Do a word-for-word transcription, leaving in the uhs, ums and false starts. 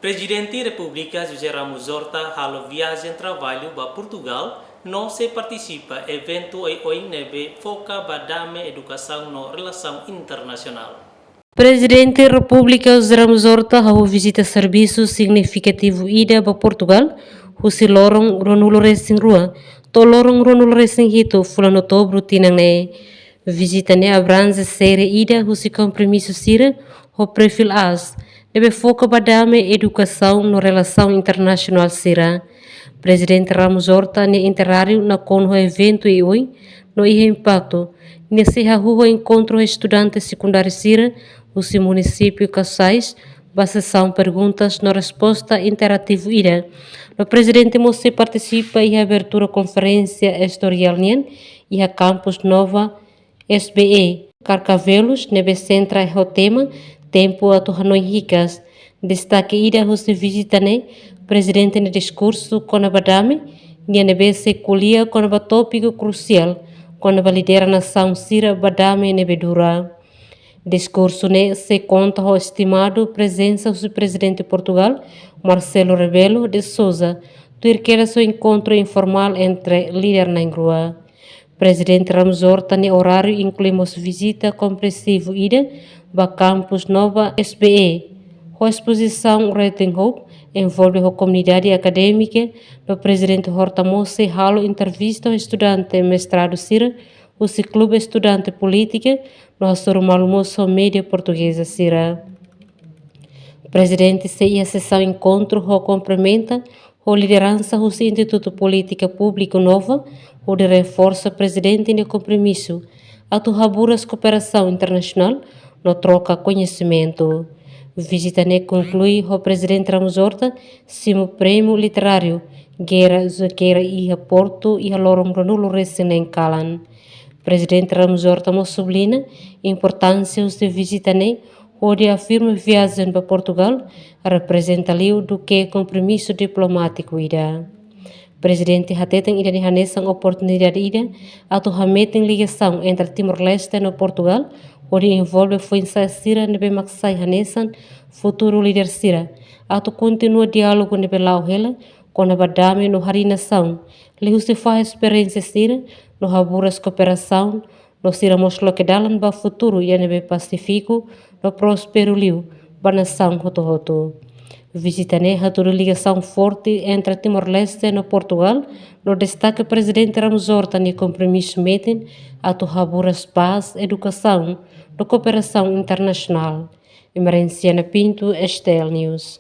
Prezidente Repúblika José Ramos Horta halo viajen traballu ba Portugal, no sei partisipa eventu oioin ne'ebé foka ba dame, edukasaun no relasaun internasionál. Prezidente Repúblika José Ramos Horta hahú vizita servisu signifikativu ida ba Portugal, husi loron ruanulu-resin-rua to'o loron ruanulu-resin-hitu fulan Outubru tinan ne'e. Vizita ne'e abranje série ida husi kompromisu sira ho perfíl aas, ne'ebé foka ba dame, edukasaun no relasaun internasionál sira. Prezidente Ramos Horta nia interariu nakonu ho eventu oioin no iha impaktu. Nia sei hahú ho enkontru ho estudante sekundáriu sira husi munisípiu Cascais, ba sesaun perguntas no resposta interativu ida. No prezidente mós sei partisipa iha abertura konferénsia estorial nian iha kampus nova S B E Carcavelos, ne'ebé sentra ho tema Tempu atu hanoin hikas. Destake ida husi vizita ne'e, prezidente nia diskursu kona-ba dame, nia ne'ebé sei ko'alia kona-ba tópiku krusiál kona-ba lidera nasaun sira ba dame ne'ebé dura. Diskursu ne'e sei konta ho estimadu prezensa husi prezidente Portugal, Marcelo Rebelo de Sousa, tuir kedas ho enkontru informál entre líder na'in-rua. Prezidente Ramos Horta nia oráriu inklui mós vizita komprensivu ida ba kampus nova S B E, ho espozisaun Raising Hope, envolve ho komunidade akadémika, no prezidente Horta mós sei halo entrevista ho estudante mestradu sira husi klube estudante polítika, no hasoru malu mós ho média portugeza sira. Prezidente sei iha sesaun enkontru ho kumprimenta ho lideransa husi Institutu Polítika Públiku Nova, hodi reforsa prezidente nia kompromisu atu haburas kooperasaun internasionál no troka koñesimentu. Vizita ne'e konklui ho prezidente Ramos Horta simu prémiu literáriu Guerra Zuqueira iha Portu iha loron ruanulu-resin-neen kalan. Prezidente Ramos Horta mós subliña importánsia husi vizita ne'e, hodi afirma viajen ba Portugal reprezenta liu duké kompromisu diplomátiku ida. Prezidente hateten ida-ne'e hanesan oportunidade ida atu hametin ligasaun entre Timor-Leste no Portugal, hodi envolve foin-sa'e sira ne'ebé mak sai hanesan futuru líder sira, atu kontinua diálogu ne'ebé la'o hela kona-ba dame no harii nasaun, liuhusi fahe esperiénsia sira no haburas kooperasaun, no sira mós loke dalan ba futuru ida ne'ebé pasífiku no prósperu liu ba nasaun hotu-hotu. Vizita ne'e hatudu ligasaun forte entre Timor-Leste no Portugal, no destaka prezidente Ramos Horta nia kompromisu metin atu haburas pás, edukasaun no kooperasaun internasionál. Emerenciana Pinto, S T L News.